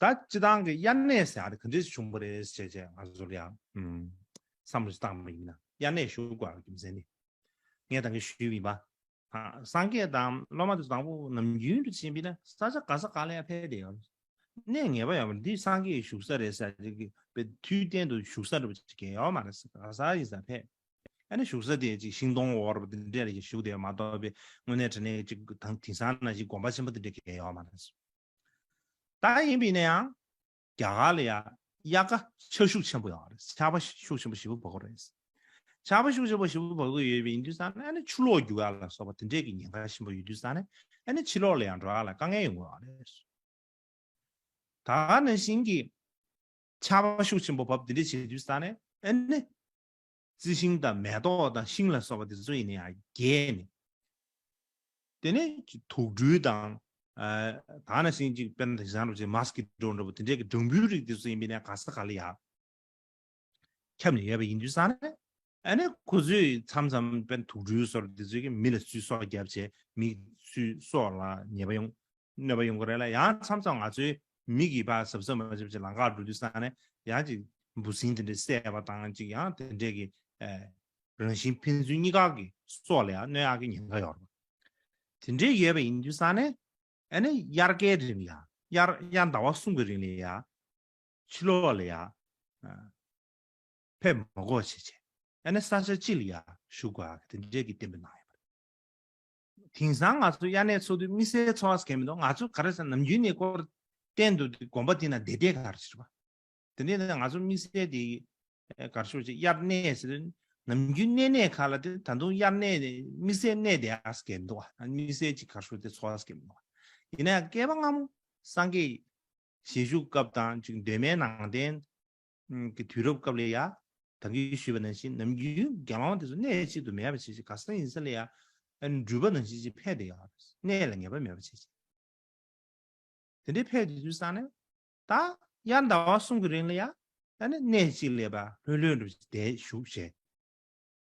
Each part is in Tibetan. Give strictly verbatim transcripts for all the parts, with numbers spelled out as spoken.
ད་སྤྱི་བཏང་གི་དབྱར་གནས་ཟེར་ཡ་དེ་ག་འདྲས་བྱུང་བ་རེད་ཟེར་བྱས་ང་ཚོ་ལ་ཡང་ཨུམ་བསམ་བློ་ཞིག་བཏང་བ་ཡིན་ན། དབྱར་གནས་ཞུ་དགོས་པའི་རྒྱུ་མཚན་ནི། ངས་ད་གིན་ཞུས་པ་ཡིན་པ། ཨ། སངས་རྒྱས་དང་སློབ་མ་དེ་ཚོ་དང་པོ་ནམ་རྒྱུན་དུ་ཕྱིན་པ་ཡིན་ན་ས་ཆ་ག་ས་ག་ལ་ཡང་ཕེབས་བསྡད་ཡོད། གནས་ངེས་པ་ཡོད་མ་རེད། འདི་སངས་རྒྱས་བཞུགས་ས་རེད་ཟེར་གྱི་དུས་གཏན་དུ་བཞུགས་ས་འདྲ་པོ་ཅིག་གང་ཡང་ཡོད་མ་རེད། ག་ས་ཡིན་ས་ཕེབས། ཨ་ནི་བཞུགས་ས་དེ་ཅིག་ཤིང་སྡོང་འོག་ར་དེ་འདྲ་ལ་ཅིག་བཞུགས་བསྡད་ཡོད་མ་གཏོགས་པའི་དངོས་གནས་དྲང་གནས་ཅིག་དང་དེང་སང་ནང་བཞིན་དགོན་པ་ཆེན་པོ་དེ་འདྲ་གང་ཡང་ཡོད་མ་རེད། ད་ཡིན་པ་ཡིན་ན་ཡང་རྒྱ་གར་ལ་ཡང་དབྱར་ཁ་ཆར་ཤུགས་ཆེན་པོ་ཡོད་རེད། ཆར་པ་ཤུགས་ཆེན་པོ་ཞེ་པོ་བབས་ཀྱི་རེད། ཆར་པ་ཤུགས་ཆེན་པོ་ཞེ་པོ་བབས་ཀྱི་ཡོད་པ་ཡིན་དུས་ཙང་ནས་ཨ་ནི་ཆུ་ལོག་རྒྱུག་ཡ་ལ་སོགས་པ་དེ་འདྲས་ཀྱི་ཉེན་ཁ་ཆེན་པོ་ཡོད་དུས་ཙང་ནས་ཨ་ནི་ཕྱི་ལོགས་ལ་ཡང་འགྲོ་ཡ་ལ་དཀའ་ངལ་ཡོང་གི་ཡོད་རེད། ད་ག་ནང་བཞིན་གྱི་ཆར་པ་ཤུགས་ཆེན་པོ་བབས་དེ་འདྲས་བྱེད་དུས་ཙང་ནས་ཨ་ནི་རྩི་ཤིང་དང་མེ་ཏོག་དང་ཤིང་ལ་སོགས་པ་དེ་ཚོ་ཡིན་ན་ཡང་རྒྱས་ནས། དེ་ནས་དུག་སྦྲུལ་དང་། ཨ། ད་ག་ནང་བཞིན་ཅིག་དཔེར་ན་དེང་སང་འདྲ་པོ་ཅིག་མ་སི་ཀི་ཊོ་འདྲ་པོ་དེ་འདྲས་ཀྱི་སྦྲང་བུའི་རིགས་དེ་ཚོ་ཡིན་པ་ཡིན་ན་ག་ས་ག་ལ་ཡང་ཁྱབ་ནས་ཡོད་པ་ཡིན་དུས་ཙང་ནས། ཨ་ནི་ཁོ་ཚོས་མཚམས་མཚམས་དཔེར་ན་དུག་སྦྲུལ་སོགས་དེ་ཚོས་ཀྱི་མི་ལ་ཚུར་སྲོག་བརྒྱབ་བྱས་མི་ཚུར་སྲོག་ལ་ཉེས་པ་ཡོང་། གནོད་པ་ཡོང་གི་རེད་ལ། ཡང་མཚམས་མཚམས་ང་ཚོའི་མི་གིས་ཕར་གཟབ་གཟབ་མ་བྱས་པ་ཅིག་ལམ་ཁར་འགྲོ་དུས་ཙང་ནས་ཡང་ཅིག་འབུ་སྲིན་དེ་འདྲས་བསད་པ་དང་ཅིག་ཡང་དེ་འདྲས་ཀྱི་ཨ། རང་བཞིན་ཕན་ཚུན་གཉིས་ཀ་གི་སྲོག་ལ་ཡང་གནོད་ཡག་གི་ཉེན་ཁ་ཡོད་རེད། དེ་འདྲས་ཡོད་པ་ཡིན་དུས་ཙང་ནས་ཨ་ནི་དབྱར་ཁའི་རིང་ལ་ཡང་དབྱར་དབྱར་ཟླ་བ་གསུམ་གྱི་རིང་ལ་ཡང་ཕྱི་ལོགས་ལ་ཡང་ཨ། ཕེབས་མ་དགོས་བྱས་བྱས་ཨ་ནི་ས་ཆ་གཅིག་ལ་ཡང་བཞུགས་དགོས་ཡག་གི་དེ་འདྲས་ཀྱི་གཏན་འབེབས་གནང་ཡོད་པ་རེད། དེང་སང་ང་ཚོ་དབྱར་གནས་འཚོགས་དུས་དམིགས་བསལ་འཚོགས་ཡག་གང་ཡང་མི་འདུག་ང་ཚོ་ག་རེ་ཟེར་ན་ནམ་རྒྱུན་ནས་སྐོར་གཏན་དུ་དགོན་པ་དེ་ན་བསྡད་བསྡད་ག་རེ་བྱེད་པ། དེ་ནས་ང་ཚོ་དམིགས་བསལ་དེ་ག་རེ་ཞུ་ཅིག་དབྱར་གནས་ཟེར་དུས་ནམ་རྒྱུན་གནས་གནས་ཁག་ལ་དེ་ད་དུང་དབྱར་གནས་དམིགས་བསལ་གནས་བསྡད་ཡག་གང་ཡང་མི་འདུག་དམིགས་བསལ་ཅིག་ག་རེ་ཞུ་དེ་འཚོགས་ཡག་གང་ཡང་མི་འདུག་ཡིན་ན་ཡང་བསྐལ་པ་སྔ་མོ་སངས་རྒྱས་ཞལ་བཞུགས་སྐབས་དང་ཅིག་གདོད་མའི་ནང་བསྟན་གྱི་དུས་རབས་སྐབས་ལ་ཡ། ད་གིན་ཞུས་པ་ནང་བཞིན་ནམ་རྒྱུན་དགེ་སློང་དེ་ཚོ་གནས་གཅིག་ཏུ་མེད་པ་བྱས་ཅིག་ག་ས་ཡིན་ས་ལ་ཡ། ཨ་ནི་འགྲུལ་པ་ནང་བཞིན་ཅིག་ཕེབས་བསྡད་ཡོད་རེད། གནས་ལ་ངེས་པ་མེད་པ་བྱས་ཅིག་དེ་འདྲའི་ཕེབས་བསྡད་དུས་ཙང་ནས་ད་དབྱར་ཟླ་བ་གསུམ་གྱི་རིང་ལ་ཡ། ཨ་ནི་གནས་གཅིག་ལ་ཡ་ལྷོད་ལྷོད་འདྲ་བོ་ཅིག་བསྡད་བཞུགས་བྱས།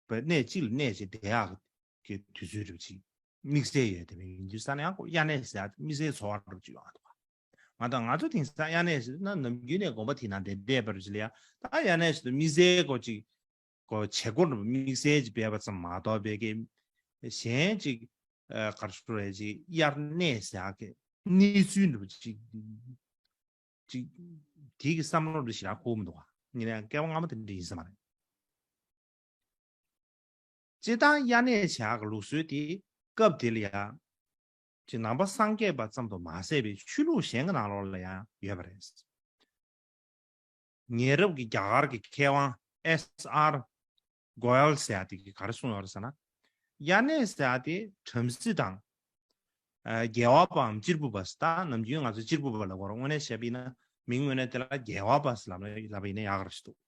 པའི་གནས་གཅིག་ལ་གནས་བྱས་བསྡད་ཡག་གི་དུས་ཚོད་འདྲ་པོ་ཅིག་དམིགས་བསལ་ཡོད་དེ་ཡིན་དུས་ཙང་ནས་ཡང་དབྱར་གནས་ཟེར་ཡག་དེ་དམིགས་བསལ་འཚོགས་པ་འདྲ་པོ་ཅིག་ཡོང་ཡག་འདུག་མ་གཏོགས་ང་ཚོ་དེང་སང་དབྱར་གནས་ཟེར་ན་ནམ་རྒྱུན་ནས་དགོན་པ་དེ་ནང་བསྡད་བསྡད་པ་འདྲ་པོ་ཅིག་ལ་ཡ། ད་དབྱར་གནས་ཟེར་དུས་དམིགས་བསལ་སྐོར་ཅིག་སྐོར་བྱེད་སྒོ་འདྲ་པོ་དམིགས་བསལ་ཅིག་སྤེལ་བ་ཙམ་མ་གཏོགས་པའི་གི་གཞན་ཅིག་ཨ། ག་རེ་ཞུ་རེད། ཅིག་དབྱར་གནས་ཟེར་ཡག་གི་གནས་ཚུལ་འདྲ་པོ་ཅིག་ཅིག་དེ་གི་བསམ་བློ་འདི་ཞེ་དྲག་འཁོར་མི་འདུག་ག་ཡིན་ན་ཡང་སྐྱེ་བ་སྔ་མ་དེ་འདྲ་ཡིན་ས་མ་རེད། སྤྱིར་བཏང་དབྱར་གནས་བྱེད་ཡག་གི་ལུགས་སྲོལ་དེ་སྐབས་དེ་ལ་ཡང་ཅིག་ནང་པ་སངས་རྒྱས་པ་ཙམ་དུ་མ་ཟད་པའི་ཆོས་ལུགས་གཞན་གྱི་ནང་ལོགས་ལ་ཡང་ཡོད་པ་རེད། ཉེ་རབས་ཀྱི་རྒྱ་གར་གྱི་མཁས་དབང་ཨེས་ཨར་གོ་ཡལ་ཟེར་ཡག་དེ་གིས་ག་རེ་གསུངས་ཡོད་རེད་ཟེར་ན། དབྱར་གནས་ཟེར་ཡག་དེ་བྲམ་ཟེ་དང་། ཨ། རྒྱལ་བ་པའམ་གཅེར་བུ་པ་ཟེར། ད་ནམ་རྒྱུན་ང་ཚོ་གཅེར་བུ་པ་ལབ་ཀྱི་ཡོད་རེད། དངོས་གནས་བཤད་པ་ཡིན་ན་མིང་དངོས་གནས་དེ་ལ་རྒྱལ་བ་པ་ཟེར་ལབ་ན་ལབ་པ་ཡིན་ན་ཡག་ག་རེ་ཞིག་འདུག་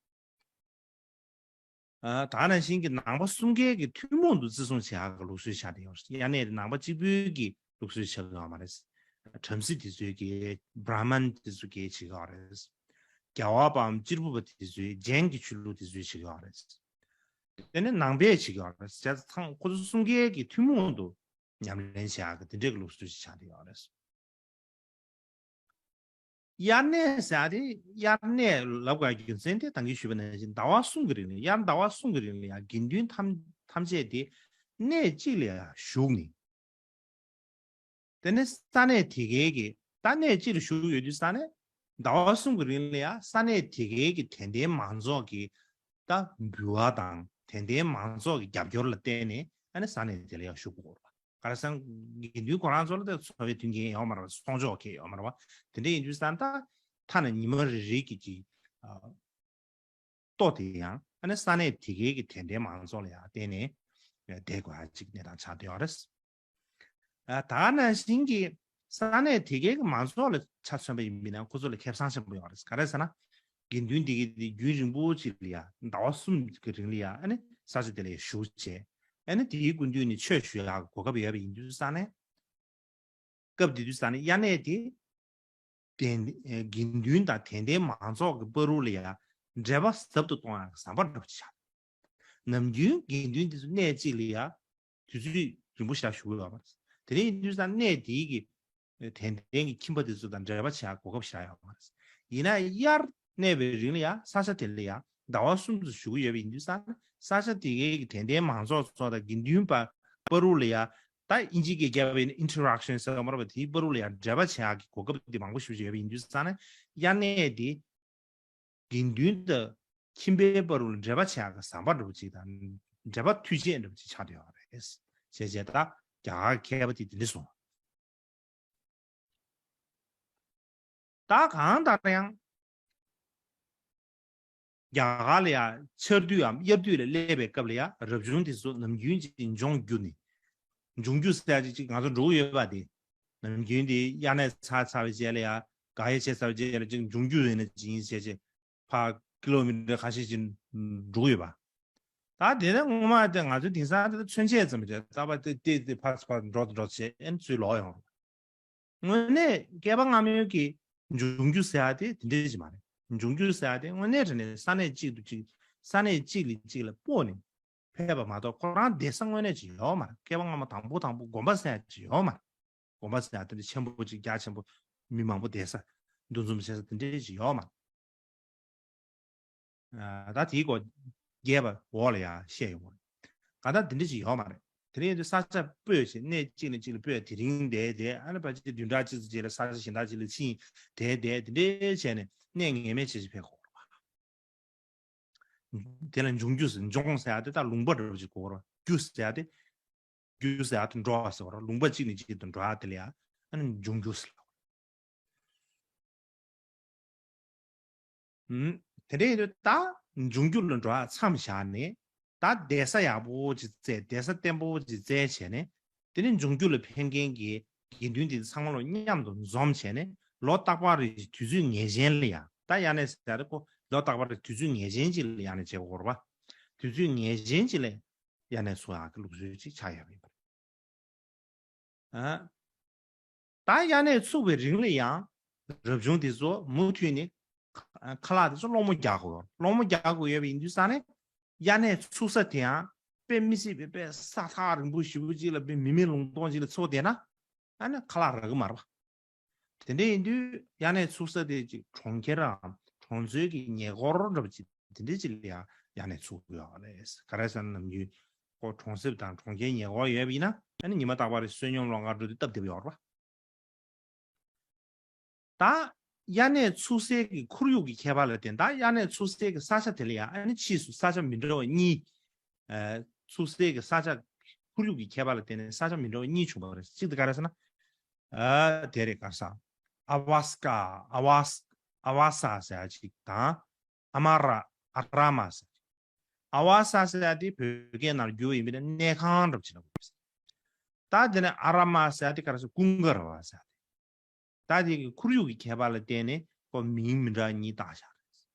ཨ། ད་ནང་བཞིན་གྱི་ནང་པ་གསུམ་ཀའི་གི་ཐུན་མོང་དུ་བརྩི་སྲུང་བྱེད་ཡག་གི་ལུགས་སྲོལ་ཆགས་བསྡད་ཡོད་རེད། དབྱར་གནས་དེ་ནང་པ་གཅིག་པུའི་གི་ལུགས་སྲོལ་ཆགས་ཀྱི་ཡོད་མ་རེད། བྲམ་ཟེ་དེ་ཚོས་གི་བྷ་ར་མན་དེ་ཚོས་གི་བྱེད་ཀྱི་ཡོད་རེད། རྒྱལ་བ་པའམ་གཅེར་བུ་པ་དེ་ཚོས་ཇེན་གྱི་ཆོས་ལུགས་དེ་ཚོས་བྱེད་ཀྱི་ཡོད་རེད། དེ་ནས་ནང་པས་བྱེད་ཀྱི་ཡོད་རེད། བྱས་ཙང་ཁོ་ཚོ་གསུམ་ཀའི་གི་ཐུན་མོང་དུ་ཉམས་ལེན་བྱེད་ཡག་གི་དེ་འདྲའི་གི་ལུགས་སྲོལ་ཞིག་ཆགས་བསྡད་ཡོད་རེད། དབྱར་གནས་ཟེར་ཡག་དེ་དབྱར་གནས་ལབ་དགོས་རྒྱུ་མཚན་དེ་ད་གིན་ཞུས་པ་ནང་བཞིན་ཟླ་བ་གསུམ་གྱི་རིང་ལ། དབྱར་ཟླ་བ་གསུམ་གྱི་རིང་ལ་ཡང་དགེ་འདུན་ཐམས་ཐམས་ཅད་དེ་གནས་གཅིག་ལ་ཡང་བཞུགས་ནས། དེ་ནས་ས་གནས་དེ་གའི་གི་ད་གནས་གཅིག་ལ་བཞུགས་ཡོད་དུས་ཙང་ནས་ཟླ་བ་གསུམ་གྱི་རིང་ལ་ཡང་ས་གནས་དེ་གའི་གི་དད་ལྡན་མང་ཚོགས་ཀྱི་ད་འབུལ་བ་དང་དད་ལྡན་མང་ཚོགས་ཀྱི་རྒྱབ་སྐྱོར་ལ་བརྟེན་ནས་ཨ་ནི་ས་གནས་དེ་ལ་ཡང་བཞུགས་དགོས་རེད། ག་རེ་ཟེར་ན་དགེ་འདུན་ཁོ་རང་ཚོ་ལ་ད་འཚོ་བའི་མཐུན་རྐྱེན་ཡོད་མ་རེད་པ། ཚོང་ཕྱོགས་ཁེ་ཡོད་མ་རེད་པ། དེ་འདྲ་ཡིན་དུས་ཙང་ད་ཐ་ན་ཉི་མ་རེ་རེ་གི་གི་ཨ་ལྟོ་དེ་ཡང་ཨ་ནི་ས་གནས་དེ་གའི་གི་དད་ལྡན་མང་ཚོགས་ལ་ཡང་བརྟེན་ནས་བསྡད་དགོས་ཡ་ཅིག་གནས་སྟངས་ཆགས་བསྡད་ཡོད་རེད། ཨ། ད་ནང་བཞིན་གྱི་ས་གནས་དེ་གའི་གི་མང་ཚོགས་ལ་ཆ་མཚོན་པ་ཡིན་པ་ཡིན་ན་ཁོ་ཚོ་ལ་ཁེ་བཟང་ཆེན་པོ་ཡོད་རེད། ག་རེ་ཟེར་ན། དགེ་འདུན་དེ་གའི་དེ་རྒྱུན་རིང་པོ་ཅིག་ལ་ཡ་ཟླ་བ་གསུམ་གྱི་རིང་ལ་ཡ་ཨ་ནི་ས་ཆ་དེ་ལ་ཡ་བཞུགས་བྱས། ཨ་ནི་དེའི་སྐུ་མདུན་ནས་ཆོས་ཞུ་ཡག་གི་གོ་སྐབས་ཡོད་པ་ཡིན་དུས་ཙང་ནས། སྐབས་དེ་དུས་ཙང་ནས་དབྱར་གནས་དེ་དེ་དགེ་འདུན་དང་དད་ལྡན་མང་ཚོགས་ཀྱི་བར་དུ་ལ་ཡ་འབྲེལ་བ་ཟབ་ཏུ་གཏོང་ཡག་གི་ཟམ་པ་འདྲ་པོ་ཅིག་ཆགས། ནམ་རྒྱུན་དགེ་འདུན་དེ་ཚོ་གནས་གཅིག་ལ་ཡ་དུས་ཚོད་རིང་པོ་ཞིག་བཞུགས་ཡོད་པ་རེད། དེ་རིང་ཡིན་དུས་ཙང་གནས་དེའི་གི་ དད་ལྡན་གྱི་ཁྱིམ་པ་དེ་ཚོ་དང་འབྲེལ་བ་བྱེད་ཡག་གོ་སྐབས་བཞག་ཡོད་མ་རེད། ཡིན་ན་དབྱར་གནས་པའི་རིང་ལ་ཡང་ས་ཆ་དེ་ལ་ཡང་ཟླ་བ་གསུམ་དུ་བཞུགས་ཀྱི་ཡོད་པ་ཡིན་དུས་ཙང་ས་ཆ་དེ་གའི་གི་དད་ལྡན་མང་ཚོགས་ཚོ་དང་དགེ་འདུན་པ་བར་དུ་ལ་ཡང་ད་དབྱིན་ཇིའི་སྐད་རྒྱབ་པའི་ཨིན་ཊི་རེག་ཤན་ཟེར་བ་མ་རེད་པ། དེའི་བར་དུ་ལ་ཡང་འབྲེལ་བ་བྱེད་ཡག་གི་གོ་སྐབས་དེ་མང་པོ་ཞིག་ཡོད་པ་ཡིན་དུས་ཙང་ནས་དབྱར་གནས་དེ་དགེ་འདུན་དང་ཁྱིམ་པའི་བར་དུ་འབྲེལ་བ་བྱེད་ཡག་གི་ཟམ་པ་འདྲ་པོ་ཅིག་དང་འབྲེལ་བ་མཐུད་ཆས་འདྲ་པོ་ཅིག་ཆགས་བསྡད་ཡོད་རེད། བྱས་བྱས་ད་རྒྱ་གར་མཁས་པ་དེ་དེ་འདྲ་གསུངས། ད་གང་ལྟར་ཡང་རྒྱ་གར་ལ་ཡང་ཆར་དུས་འམ་དབྱར་དུས་ལ་སླེབས་པའི་སྐབས་ལ་ཡང་རབ་བྱུང་དེ་ཚོ་ནམ་རྒྱུན་གྱི་འབྱུང་རྒྱུ་ནི། འབྱུང་རྒྱུ་ཟེར་ཡག་ཅིག་ཅིག་ང་ཚོ་འགྲོ་གི་ཡོད་པ་དེ། ནམ་རྒྱུན་དེ་དབྱར་གནས་ཚར་ཚར་བའི་རྗེས་ལ་ཡང་དགག་དབྱེ་བྱས་ཚར་བའི་རྗེས་ལ་ཅིག་འབྱུང་རྒྱུ་ཡོད་ན་ཅིག་ཡིན་བྱས་བྱས་ཕར་ཀི་ལོ་མི་ཊར་ཁ་ཤས་ཅིག་འགྲོ་གི་ཡོད་པ། ད་དེ་ནས་སྔོན་མ་དེ་ང་ཚོ་དེང་སང་དེ་ཚོན་ཆས་ཙམ་རེད། རྩ་བ་དེ་དེ་དེ་ཕར་ཕར་འགྲོ་འགྲོ་བྱས་ཨེ་ཚུར་ལོག་ཡོང་། དངོས་གནས་བསྐལ་པ་སྔ་མོའི་གི་འབྱུང་རྒྱུ་ཟེར་ཡག་དེ་དེ་འདྲས་ཅིག་མ་རེད། འབྱུང་རྒྱུ་ཟེར་ཡག་དེ་དངོས་གནས་དྲང་གནས་ས་གནས་གཅིག་ཏུ་གཅིག་ས་གནས་གཅིག་ལས་གཅིག་ལ་སྤོས་ནས་ཕེབས་པ་མ་གཏོགས་ཁོ་རང་བསྡད་ས་དངོས་གནས་ཅིག་ཡོད་མ་རེད། བསྐལ་པ་སྔ་མ་དང་པོ་དང་པོ་དགོན་པ་ཟེར་ཡག་ཅིག་ཡོད་མ་རེད། དགོན་པ་ཟེར་ཡག་དེ་འདྲ་ཆེན་པོ་ཅིག་རྒྱ་ཆེན་པོ་མི་མང་པོ་བསྡད་ས་འདུ་འཛོམས་བྱེད་ས་དེ་འདྲས་ཅིག་ཡོད་མ་རེད། ད་དེའི་སྐོར་རྒྱས་པ་འོག་ལ་ཡང་བཤད་ཡོང་གི་རེད། གང་ལྟར་དེ་འདྲ་ཅིག་ཡོད་མ་རེད། དེ་རིང་དུ་ས་ཆ་སྤོས་བྱས་གནས་གཅིག་ནས་གཅིག་ལ་སྤོས་དེ་རིང་བསྡད་དེ་ཨ་ནི་ཕལ་ཆེར་བདུན་ཕྲག་གཅིག་ཙམ་རྗེས་ལ་ས་ཆ་གཞན་དག་ཅིག་ལ་ཕྱིན་བསྡད་དེ་དེ་འདྲའི་བྱས་ནས་གནས་ངེས་མེད་བྱེད་ཅིག་ཕེབས་དགོས་རེད་པ། དེ་ལ་འབྱུང་རྒྱུ་ཟེར་འབྱུང་ཟེར་ཡག་དེ་ད་ལུང་པ་འདྲ་པོ་ཅིག་གོ་ར། རྒྱུ་ཟེར་ཡག་དེ་རྒྱུ་ཟེར་ཡག་དེ་འགྲོ་བ་ཟེར་བ་ར། ལུང་པ་གཅིག་ནས་གཅིག་ཏུ་འགྲོ་ཡག་དེ་ལ་ཡང་ཨ་ནི་འབྱུང་རྒྱུ་ཟེར་ལ། ཨུམ། དེ་འདྲ་ཡིན་དུས་ད་འབྱུང་འགྱུར་ལ་འགྲོ་ཡག་མཚམས་བཞག་ནས་ད་བསྡད་ས་ཡག་པོ་ཅིག་བཙལ། བསྡད་ས་བརྟན་པོ་ཅིག་བཙལ་བྱས་ནས་དེ་ནས་འབྱུང་འགྱུར་ལ་ཕན་མཁན་གྱི་དགེ་འདུན་དེ་ཚང་མ་ལོ་མཉམ་དུ་འཛོམས་བྱས་ནས་ལོ་རྟག་པར་རེ་དུས་ཚོད་ངེས་ཅན་ལ་ཡང་། ད་དབྱར་གནས་ཟེར་ཡག་དེ་ཁོ་ལོ་རྟག་པར་རེ་དུས་ཚོད་ངེས་ཅན་ཅིག་ལ་དབྱར་གནས་བྱེད་དགོས་རེད་པ། དུས་ཚོད་ངེས་ཅན་ཅིག་ལ་དབྱར་གནས་ཚུགས་ཡག་གི་ལུགས་སྲོལ་ཅིག་ཆགས་ཡོད་པ་ཡིན་པ་རེད། ཨ། ད་དབྱར་གནས་ཚུགས་པའི་རིང་ལ་ཡང་རབ་བྱུང་དེ་ཚོ་མུ་མཐུད་ནས་ཁ་ཁ་ལག་དེ་ཚོ་སློང་མོ་རྒྱག་དགོས་ཡོད། སློང་མོ་རྒྱག་དགོས་ཡོད་པ་ཡིན་དུས་ཙང་ནས་དབྱར་གནས་ཚུགས་ས་དེ་ཡང་དཔེ་མི་སྲིད་པའི་དཔེ་ས་ཐག་རིང་པོ་ཞེ་པོ་ཅིག་ལ་དཔེ་མི་མེད་ལུང་སྟོང་ཅིག་ལ་ཚུགས་བསྡད་ན་ཨ་ནི་ཁ་ལག་རག་གི་མ་རེད་པ། དེ་འདྲ་ཡིན་དུས་དབྱར་གནས་ཚུགས་ས་དེ་ཅིག་གྲོང་ཁྱེར་རམ་གྲོང་ཚོའི་གི་ཉེ་འཁོར་འདྲ་པོ་ཅིག་དེ་འདྲ་ཅིག་ལ་ཡང་དབྱར་གནས་ཚུགས་ཡོད་རེད། ག་རེ་ཟེར་ན་ནམ་རྒྱུན་ཁོ་གྲོང་གསེབ་དང་གྲོང་ཁྱེར་ཉེ་འཁོར་ཡོད་པ་ཡིན་ན་ཨ་ནི་ཉི་མ་རྟག་པར་བསོད་སྙོམས་སློང་གར་འགྲོ་དུས་སྟབས་བདེ་པོ་ཡོད་རེད་པ། ད་དབྱར་གནས་ཚུགས་སའི་གི་ཁོར་ཡུག་གི་ཁྱད་པར་ལ་བརྟེན། ད་དབྱར་གནས་ཚུགས་སའི་གི་ས་ཆ་དེ་ལ་ཡང་ཨ་ནི་ཕྱིས་སུ་ས་ཆ་མི་འདྲ་བ་གཉིས། ཨ། ཚུགས་སའི་གི་ས་ཆ་ཁོར་ཡུག་གི་ཁྱད་པར་ལ་བརྟེན་ནས་ས་ཆ་མི་འདྲ་བ་གཉིས་བྱུང་བ་རེད། གཅིག་དེ་ག་རེ་ཟེར་ན། ཨ། དེ་རེད། ག་རེ་ཟེར། ཨ་བ་སྐ་ཨ་བ་ཨ་བ་ས་ཟེར་ཡག་ཅིག་དང་། ཨ་མ་ར་ཨ་ར་མ་ཟེར། ཨ་བ་ས་ཟེར་ཡག་དེ་བོད་སྐད་ནང་བསྒྱུར་བ་ཡིན་པ་ཡིན་ན་གནས་ཁང་འདྲ་པོ་ཅིག་ལ་གོ་དགོས་རེད། ད་དེ་ནས་ཨ་ར་མ་ཟེར་ཡག་དེ་ག་རེ་ཟེར། ཀུན་དགའ་ར་བ་ཟེར་ཡག་དེ། ད་དེ་གི་ཁོར་ཡུག་གི་ཁྱད་པར་ལ་བརྟེན་ནས་ཁོ་མིང་མི་འདྲ་གཉིས་བཏགས་བཞག་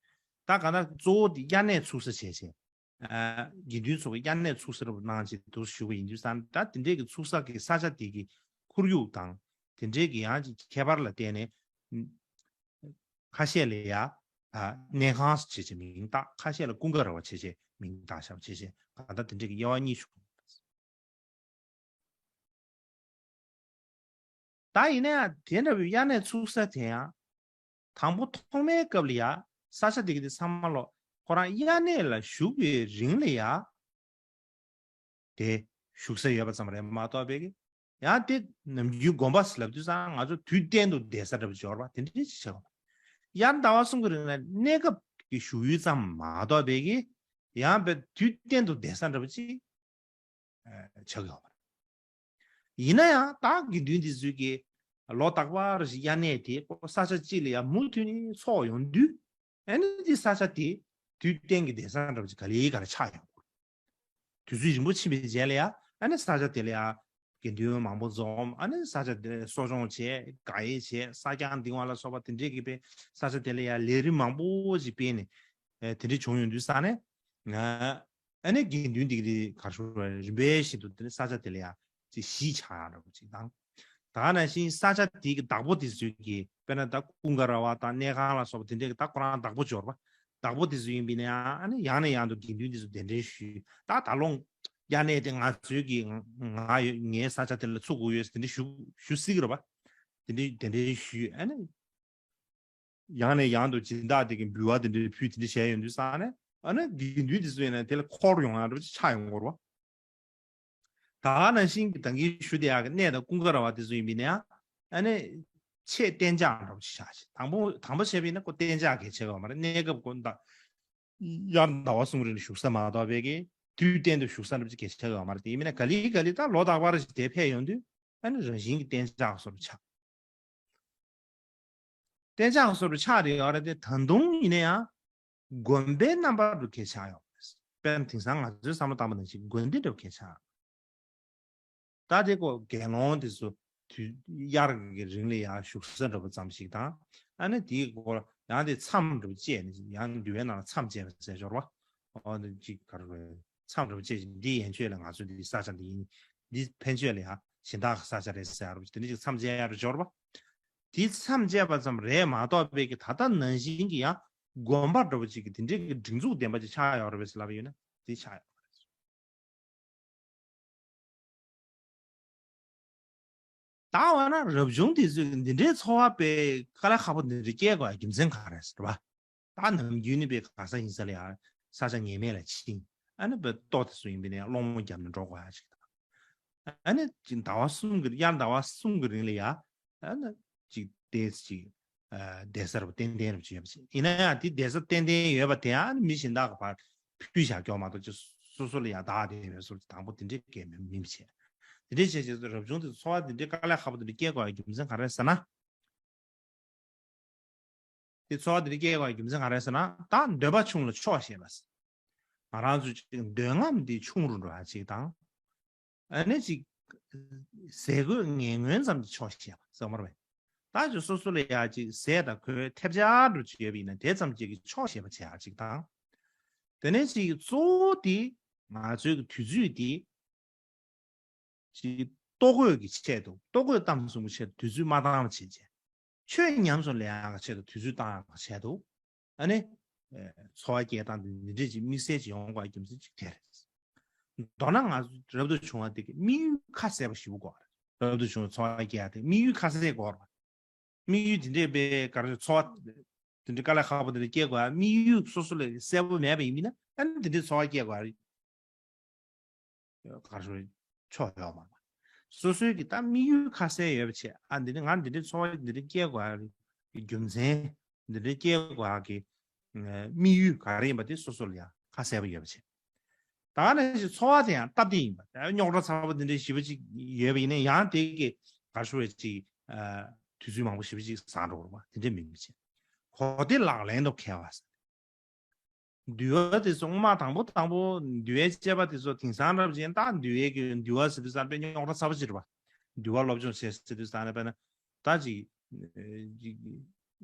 རེད། ད་གང་ལྟར་གཙོ་བོ་དེ་དབྱར་གནས་ཚུགས་ས་བྱས་བྱས། ཨ། དགེ་འདུན་ཚོ་གི་དབྱར་གནས་ཚུགས་ས་རབ་གནང་བྱས་འདུག་ཞུ་བ་ཡིན་དུས་ཙང་ད་དེ་འདྲས་ཀྱི་ཚུགས་ས་གི་ས་ཆ་དེ་གི་ཁོར་ཡུག་དང་དེ་འདྲས་ཀྱི་ཡང་ཅིག་ཁྱད་པར་ལ་བརྟེན་ནས་ཁ་ཤས་ལ་ཡ། ཨ། གནས་ཁང་བྱས་བྱས་མིང་བཏགས། ཁ་ཤས་ལ་ཀུན་དགའ་ར་བ་བྱས་བྱས་མིང་བཏགས་བཞག་བྱས་བྱས་གང་ལྟར་དེ་འདྲས་ཀྱི་དབྱེ་བ་གཉིས་བྱུང་། ད་ཡིན་ན་ཡང་དེ་འདྲ་བའི་དབྱར་གནས་ཚུགས་ས་དེ་ཡང་དང་པོ་ཐོག་མའི་སྐབས་ལ་ཡ་ས་ཆ་དེ་གི་དེ་ཚང་མ་ལོ་ཁོ་རང་དབྱར་གནས་ལ་བཞུགས་པའི་རིང་ལ་ཡ་དེ་བཞུགས་ས་ཡོད་པ་ཙམ་རེད་མ་གཏོགས་པའི་གི་ཡང་དེ་ནམ་རྒྱུན་དགོན་པ་ཟེར་ལབ་དུས་ཙང་ང་ཚོ་དུས་གཏན་དུ་བསྡད་ས་འདྲ་པོ་ཅིག་ཡོད་རེད་པ། དེ་འདྲ་ཅིག་བྱེད་དགོས། དབྱར་ཟླ་བ་གསུམ་གི་རིང་ལ་གནས་སྐབས་ཀྱི་བཞུགས་ཡུལ་ཙམ་མ་གཏོགས་པའི་གི་ཡང་བས་དུས་གཏན་དུ་བསྡད་ས་འདྲ་པོ་ཅིག་ཆགས་ཡོད་པ་རེད། ཡིན་ན་ཡང་ད་དགེ་འདུན་འདི་ཚོས་ཀྱིས་ལོ་རྟག་པར་ཞིག་དབྱར་གནས་དེ་ས་ཆ་གཅིག་ལ་ཡང་མུ་མཐུད་ནས་ཚོགས་ཡོང་དུས་ཨ་ནི་འདི་ས་ཆ་དེ་དུས་གཏན་གྱི་བསྡད་ས་འདྲ་པོ་ཅིག་ག་ལེ་ག་ལེ་ཆགས་ཡོང་གི་རེད། དུས་ཚོད་རིང་པོ་ཕྱིན་པའི་རྗེས་ལ་ཡང་ཨ་ནི་ས་ཆ་དེ་ལ་ཡང་དགེ་འདུན་མང་པོ་འཛོམས། ཨ་ནི་ས་ཆ་དེ་གསོ་སྐྱོང་བྱས། དགག་དབྱེ་བྱས། གསར་རྐྱང་འདིང་བ་ལ་སོགས་པ་དེ་འདྲས་ཀྱི་དཔེ་ས་ཆ་དེ་ལ་ཡང་ལས་རིམ་མང་པོ་ཞིག་སྤེལ་ནས་དེ་འདྲས་བྱུང་ཡོང་དུས་ཙང་ནས། ཨ་ནི་དགེ་འདུན་འདི་གི་ག་རེ་ཞུ་དགོས་རེད། རིམ་པས་བཞིན་དུ་དེ་ནི་ས་ཆ་དེ་ལ་ཡང་ཅིག་གཞིས་ཆགས་ཡག་འདྲ་པོ་ཅིག་དང་། ད་ག་ནང་བཞིན་ས་ཆ་དེ་གི་བདག་པོ་དེ་ཚོས་ཀྱིས་དཔེར་ན་ད་ཀུན་དགའ་ར་བ་དང་གནས་ཁང་ལ་སོགས་པ་དེ་འདྲས་ཀྱི་ད་ཁོ་རང་བདག་པོ་འབྱོར་བ། བདག་པོ་དེ་ཚོ་ཡིན་པས་ན་ཡང་ཨ་ནི་ཡང་ནས་ཡང་དུ་དགེ་འདུན་དེ་ཚོ་གདན་འདྲེན་ཞུས། ད་ད་ལོ་དབྱར་གནས་དེ་ང་ཚོའི་གི་ང་ཡོད་ངའི་ས་ཆ་དེ་ལ་ཚུགས་དགོས་ཡོད་ཟེར་དེ་འདྲ་ཞུ་ཞུ་སྲིད་ཀྱི་རེད་པ། དེ་འདྲའི་དེ་འདྲའི་ཞུས། ཨ་ནི་ཡང་ནས་ཡང་དུ་སྦྱིན་བདག་དེ་གི་འབུལ་བ་དེ་འདྲའི་ཕུལ་དེ་འདྲ་བྱས་ཡོང་དུས་ཙང་ནས། ཨ་ནི་དགེ་འདུན་དེ་ཚོ་ཡིན་ན་དེ་ལ་འཁོར་ཡོང་ཡ་འདྲ་པོ་ཅིག་ཆགས་ཡོང་གི་རེད་བ། ད་ག་ནང་བཞིན་གྱི་ད་གིན་ཞུ་བསྡད་ཡག་གི་གནས་དང་ཀུན་དགའ་ར་བ་དེ་ཚོ་ཡིན་པ་ཡིན་ན་ཡང་། ཨ་ནི་ཆེས་གཏན་འཇགས་འདྲ་པོ་ཅིག་ཆགས་ཤིང་། དང་པོ་དང་པོ་བྱས་པ་ཡིན་ན་ཁོ་གཏན་འཇགས་གལ་ཆེ་གི་ཡོད་མ་རེད། གནས་སྐབས་ཁོ་ད་དབྱར་ཟླ་བ་གསུམ་རིང་ལ་བཞུགས་ས་མ་གཏོགས་པའི་གི་དུས་གཏན་དུ་བཞུགས་ས་འདྲ་པོ་ཅིག་གལ་ཆེ་གི་ཡོད་མ་རེད། དེ་ཡིན་པ་ཡིན་ན་ག་ལེ་ག་ལེ་ད་ལོ་རྟག་པར་ཞིག་དེ་ཕེབས་ཡོང་དུས། ཨ་ནི་རང་བཞིན་གྱི་གཏན་འཇགས་བཟོ་འདྲ་ཆགས། གཏན་འཇགས་བཟོ་འདྲ་ཆགས་རེད་ཡོད་རེད་དེ། ད་དུང་ཡིན་ན་ཡང་དགོན་པའི་རྣམ་པ་འདྲ་གལ་ཆེ་ཡོད་རེད། དཔེར་ན་དེང་སང་ང་ཚོའི་བསམ་བློ་བཏང་པ་ནང་བཞིན་དགོན་སྡེ་འདྲ་གལ་ཆེ་ཡོད། ད་དེ་ཀོ་དགེ་སློང་དེ་ཚོ་དུས་དབྱར་གྱི་རིང་ལ་ཡང་བཞུགས་ས་འདྲ་པོ་ཙམ་ཞིག་དང་། ཨ་ནི་དེའི་སྐོར་ཡང་དེ་མཚམས་འདྲ་པོ་བཅད་ནས་ཡང་འདུལ་བའི་ནང་ལ་མཚམས་བཅད་པ་ཟེར་འབྱོར་བ། ཨོ་འདི་ཅིག་ག་རེ་རེད། མཚམས་འདྲ་པོ་བཅད་ཅིང་འདི་ཡན་ཆོད་ལ་ང་ཚོའི་འདི་ས་ཆ་འདི་ཡིན། འདི་ཕན་ཆོད་ལ་ཡང་གཞན་དག་གི་ས་ཆ་རེད་ཟེར་ཡ་རུ་དེ་འདྲ་ཅིག་མཚམས་བཅད་ཡ་རུ་འབྱོར་བ། དེ་མཚམས་བཅད་པ་ཙམ་རེད་མ་གཏོགས་པའི་གི་ད་ལྟ་ནང་བཞིན་གྱི་ཡང་དགོན་པ་འདྲ་པོ་ཅིག་གི་དེ་འདྲའི་གི་སྒྲིག་འཛུགས་ལྡན་པ་ཅིག་ཆགས་ཡོད་རེད་པས་ཟེར་ལབ་ཡོད་ན་དེ་ཆགས་ཡོད་མ་རེད། ད་འོ་ན་རབ་བྱུང་དེ་ཚོས་འདི་འདྲའི་འཚོ་བ་དཔེ་དཀའ་ལས་ཁག་པོ་འདི་འདྲ་སྐྱེལ་དགོས་ཡ་རྒྱུ་མཚན་ག་རེ་རེད་ཟེར་བ། ད་ནམ་རྒྱུན་ནི་དཔེ་ག་ས་ཡིན་ས་ལ་ཡ་ས་ཆ་ངེས་མེད་ལ་ཕྱིན། ཨ་ནི་དཔེ་ལྟོ་དེ་ཚོ་ཡིན་པས་ནས་སློང་མོ་བརྒྱབ་ནས་འགྲོ་དགོས་ཡ་ཅིག་དང་། ཨ་ནི་ཅིག་ཟླ་བ་གསུམ་གྱི་དབྱར་ཟླ་བ་གསུམ་གྱི་རིང་ལ་ཡ། ཨ་ནི་ཅིག་བསྡད་ཅིག་ཨ་བསྡད་ས་རུ་ཏན་ཏན་རུ་ཅིག་ཡོད་པ་ཅིག་ཡིན་ན་ཡང་དེ་བསྡད་ས་ཏན་ཏན་ཡོད་པ་དེ་ཨ་ནི་མི་གཞན་དག་གི་བར་ཕུལ་བཞག་ཀྱོག་མ་གཏོགས་ཅིག་སོ་སོ་ལ་ཡ་བདག་དེ་ཡོད་སོ་དང་པོ་དེ་འདྲའི་སྐད་མིན་མིན་པ་བྱས། དེ་འདྲའི་བྱས་བྱས་སུ་རབ་བྱུང་དེ་ཚོ་འཚོ་བ་དེ་འདྲའི་དཀའ་ལས་ཁག་པོ་དེ་འདྲ་སྐྱེལ་དགོས་ཡ་རྒྱུ་མཚན་ག་རེ་ཟེར་ན། དེ་འཚོ་བ་དེ་འདྲ་སྐྱེལ་དགོས་ཡ་རྒྱུ་མཚན་ག་རེ་ཟེར་ན། ད་འདོད་པ་ཆུང་ལ་ཆོག་ཤེས་པ། ང་རང་ཚོ་ཅིག་འདོད་རྔམ་འདི་ཆུང་རུ་འགྲོ་ཡ་ཅིག་དང་། ཨ་ནི་ཅིག་ཟས་གོས་ངན་ངོན་ཙམ་གྱིས་ཆོག་ཤེས་པ་ཟེར་བ་རེད། ད་ཅིག་སོ་སོ་ལ་ཡ་ཅིག་ཟས་དང་གོས་ཐེབས་ཆག་འགྲོ་ཅིག་ཡོད་པ་ཡིན་ན་དེ་ཙམ་ཅིག་གིས་ཆོག་ཤེས་པ་བྱེད་ཡ་ཅིག་དང་། དེ་ནས་ཅིག་གཙོ་བོ་དེ་ང་ཚོའི་གི་དུས་ཚོད་དེ། ཅིག་ལྟོ་གོས་ཀྱི་ཆེད་དུ། ལྟོ་གོས་གཏམ་གསུམ་གྱི་ཆེད་དུ་དུས་ཚོད་མ་བཏང་བ་བྱེད་ཅེས། ཆོས་ཉམས་སུ་ལེན་ཡག་གི་ཆེད་དུ་དུས་ཚོད་བཏང་ཡག་གི་ཆེད་དུ། ཨ་ནི་ཨེ་འཚོ་བ་སྐྱེལ་སྟངས་དེ་འདི་འདྲས་ཅིག་དམིགས་བསལ་ཅིག་ཡོང་དགོས་རྒྱུ་མཚན་ཅིག་དེ་རེད། མདོར་ན་ང་ཚོ་རབ་ཏུ་བྱུང་བ་དེ་གི་དམིགས་ཡུལ་ཁ་གསལ་པོ་ཞིག་དགོས་རེད། རབ་ཏུ་བྱུང་བའི་འཚོ་བ་སྐྱེལ་ཡག་དེ་དམིགས་ཡུལ་ཁ་གསལ་དགོས་རེད། དམིགས་ཡུལ་དེ་འདྲས་པའི་ག་རེ་འཚོ་བ་དེ་འདྲའི་དཀའ་ལས་ཁག་པོ་དེ་འདྲ་སྐྱེལ་དགོས་ཡ་དམིགས་ཡུལ་སོ་སོ་ལ་གསལ་པོ་མེད་པ་ཡིན་ན། ཨ་ནི་དེ་འདྲའི་འཚོ་བ་སྐྱེལ་དགོས་ཡ་རེད། ག་རེ་ཞུ་ཆོག་ཡོད་མ་རེད། སོ་སོའི་གི་ད་དམིགས་ཡུལ་ཁ་གསལ་ཡོད་པ་བྱས། ཨ་འདི་འདྲ་ང་འདི་འདྲའི་འཚོ་བ་འདི་འདྲ་སྐྱེལ་དགོས་ཡ་རེད། རྒྱུ་མཚན་འདི་འདྲ་སྐྱེལ་དགོས་ཡ་གི་དམིགས་ཡུལ་ག་རེ་ཡིན་པ་དེ་སོ་སོ་ལ་ཡང་ཁ་གསལ་པོ་ཡོད་པ་བྱས། ད་ག་ནང་བཞིན་འཚོ་བ་དེ་ཡང་སྟབས་བདེ་ཡིན་པ། ད་རྙོག་དྲ་ཚ་པོ་འདི་འདྲའི་ཞེ་པོ་ཅིག་ཡོད་པ་ཡིན་ན་ཡང་དེ་གི་ག་རེ་ཞུ་བའི་ཅིག་ཨ་དུས་ཚོད་མང་པོ་ཞེ་པོ་ཅིག་བཟང་འགྲོ་བ་དེ་འདྲ་མིན་པ་བྱས། གོ་བདེ་ལག་ལེན་དུ་འཁེལ་བ་ཟེར། འདུལ་བ་དེ་ཚོ་སྔོན་མ་དང་པོ་དང་པོ་འདུལ་བའི་དཔྱད་པ་དེ་ཚོ་དེང་སང་རབ་ཅན་ད་འདུལ་བའི་གི་འདུལ་བ་ཟེར་དུས་ཙམ་པས་རྙོག་དྲ་ཚ་པོ་ཅིག་རེད་པ། འདུལ་བ་སློབ་སྦྱོང་བྱེད་ཟེར་དུས་ཙམ་ནས་དཔེར་ན་ད་ཅིག་ཨ་ཅིག་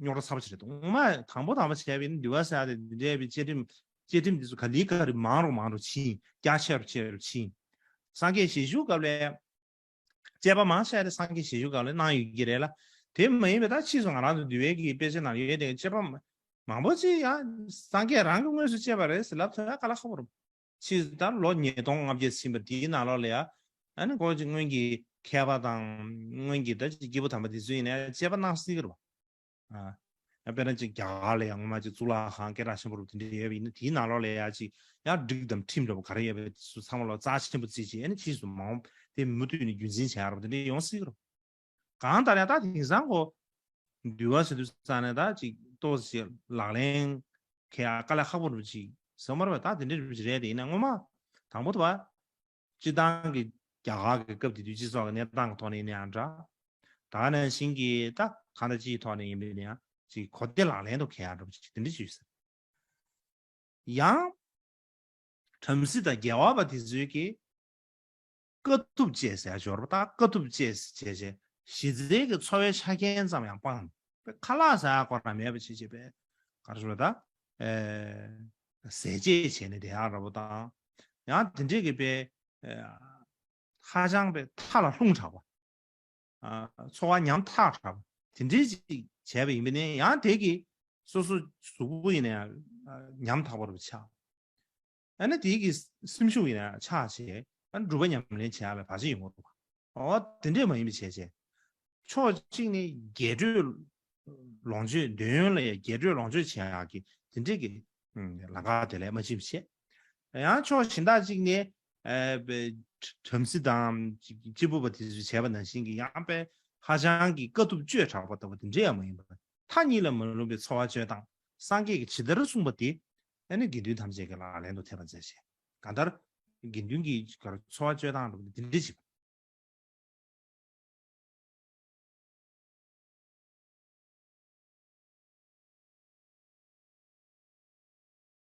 རྙོག་དྲ་ཚ་པོ་ཅིག་རེད། སྔོན་མ་དང་པོ་དང་པོ་བྱས་པའི་འདུལ་བ་ཟེར་ཡ་དེ་འདི་འདྲ་བའི་བཅའ་ཁྲིམས་བཅའ་ཁྲིམས་དེ་ཚོ་ག་ལེ་ག་ལེ་མང་རུ་མང་རུ་ཕྱིན། རྒྱ་ཆེ་རུ་ཆེ་རུ་ཕྱིན། སངས་རྒྱས་ཞལ་བཞུགས་སྐབས་ལ། དཔྱད་པ་མང་ཆེ་བ་དེ་སངས་རྒྱས་ཞལ་བཞུགས་སྐབས་ལ་གནང་ཡོད་ཀྱི་རེད་ལ། དེ་མ་ཡིན་པའི་ད་ཕྱིས་སུ་ང་རང་ཚོ་འདུལ་བའི་གི་དཔེ་ཆ་ནང་ཡོད་དེ་དཔྱད་པ་མང་པོ་ཅིག་ཡང་སངས་རྒྱས་རང་གི་དངོས་སུ་སྤྱད་པ་རེད་ཟེར་ལབ་ཐུབ་ཡ་དཀའ་ལས་ཁག་པོ་རེད། ཕྱིས་སུ་ད་ལོ་ཉིས་སྟོང་ལྔ་བརྒྱ་ཕྱིན་པ་དེའི་ནང་ལོགས་ལ་ཡ། ཨ་ནི་ཁོ་ཅིག་སྔོན་གྱི་མཁས་པ་དང་སྔོན་གྱི་ད་ཅིག་སྐྱེས་བུ་དམ་པ་དེ་ཚོ་ཡིན་ན་ཡང་དཔྱད་པ་གནང་སྲིད་ཀྱི་རེད་པ། ཨ། དཔེར་ན་ཅིག་རྒྱ་གར་ལ་ཡང་སྔོན་མ་ཅིག་གཙུག་ལག་ཁང་སྐད་གྲགས་ཆེན་པོ་རུ་དེ་འདྲ་ཡོད་པ་ཡིན་ན་དེའི་ནང་ལོགས་ལ་ཡ་ཅིག་ཡང་སྒྲིག་དང་ཁྲིམས་འདྲ་པོ་ག་རེ་ཡོད་པ་དེ་ཚོ་ཚང་མ་ལོག་རྩ་ཆེན་པོ་བརྩིས་བྱས། ཨ་ནི་ཕྱིས་སུ་མ་འོངས་དེ་མུ་མཐུད་ནས་རྒྱུན་འཛིན་བྱེད་ཡ་རུ་དེ་འདྲ་ཡོང་སྲིད་ཀྱི་རེད། གང་ལྟར་ཡང་ད་དེང་སང་ཁོ་འདུལ་བ་ཟེར་དུས་ཙང་ནས་ད་ཅིག་ཏོག་ཙམ་ལག་ལེན་འཁེལ་ཡ་དཀའ་ལས་ཁག་པོ་རུ་ཅིག་ཟེར་མ་རེད་པ། ད་དེ་འདྲ་རུ་ཅིག་རེད་དེ། ཡིན་ན་སྔོན་མ་དང་པོ་དུ་བ། སྤྱི་བཏང་གི་རྒྱ་གར་གྱི་སྐབས་དེ་དུས་སྤྱི་ཚོགས་ཀྱི་གནས་སྟངས་ཀྱི་ཐོག་ནས་ཡིན་ན་ཡང་འདྲ། ད་ག་ནང་བཞིན་གྱི་ད་གང་ལྟར་སྤྱིའི་ཐོག་ནས་ཡིན་པ་ཡིན་ན་ཡང་ཅིག་གོ་བདེ་ལག་ལེན་དུ་འཁེལ་ཡ་འདྲ་པོ་ཅིག་དེ་འདྲ་ཅིག་ཡོད་ས་རེད། ཡང་། བྲམ་ཟེ་དང་རྒྱལ་བ་པ་དེ་ཚོའི་གི་དཀའ་ཐུབ་སྤྱད་ཟེར་ཡ་འབྱོར་པ་དང་དཀའ་ཐུབ་སྤྱད་ཟེར་བྱས་བྱས་གཞི་རྩའི་གི་འཚོ་བའི་ཆ་རྐྱེན་ཙམ་ཡང་སྤངས། པའི་ཁ་ལག་ཟ་ཡ་ཁོ་རང་མེད་པ་བྱས་བྱས་པའི་ག་རེ་ཞུ་ད། ཨེ། ཟས་བཅད་བྱས་ནས་བསྡད་ཡ་འདྲ་པོ་དང་། ཡང་དེ་འདྲས་ཀྱི་པའི་ཨེ། ཧ་ཅང་པའི་མཐའ་ལ་ལྷུང་དྲགས་པ། ཨ། འཚོ་བ་ཉམ་ཐག་དྲགས་པ། དེ་འདྲས་ཅིག་བྱས་པ་ཡིན་པ་ནི་ཡང་དེ་གི་སོ་སོ་གཟུགས་པོ་ཡིན་ན་ཡང་ཉམ་ཐག་པ་རུ་ཆགས། ཨ་ནི་དེ་གི་སེམས་ཤུགས་ཡིན་ན་ཆག་བྱས། ཨ་ནི་སྒྲུབ་པ་ཉམས་ལེན་བྱས་པའི་བར་ཆད་ཡོང་གི་འདུག་པ། འོ་དེ་འདྲས་མ་ཡིན་པ་བྱས་བྱས། ཕྱོགས་གཅིག་ནས་རྒྱས་སྤྲོས་ལོངས་སྤྱོད། འདོད་ཡོན་ལ་ཡང་རྒྱས་སྤྲོས་ལོངས་སྤྱོད་བྱེད་ཡག་གི་དེ་འདྲས་ཀྱི་ལམ་ཁ་དེ་ལས་མ་ཕྱིན་པ་བྱས། ཡང་ཕྱོགས་གཞན་དག་ཅིག་ནས་ཨ་བྲམ་ཟེ་དང་སྐྱེས་བུ་པ་དེ་ཚོས་བྱས་པ་ནང་བཞིན་གྱི་ཡང་པའི་ཧ་ཅང་གི་དཀའ་ཐུབ་སྤྱོད་དྲགས་པ་ལྟ་བུ་དེ་འདྲས་ཡང་མ་ཡིན་པར། མཐའ་གཉིས་ལ་མ་ལུས་པའི་འཚོ་བ་སྤྱོད་སྟངས། སངས་རྒྱས་ཀྱིས་ཇི་ལྟར་གསུངས་པ་དེ་ཨ་ནི་དགེ་འདུན་ཐམས་ཅད་ཀྱིས་ལག་ལེན་དུ་ཐེབས་པར་མཛད་ཅིང་། གང་ལྟར་དགེ་འདུན་གྱི་འཚོ་བ་སྤྱོད་སྟངས་ལ་དེ་འདྲས་བྱེད་པ།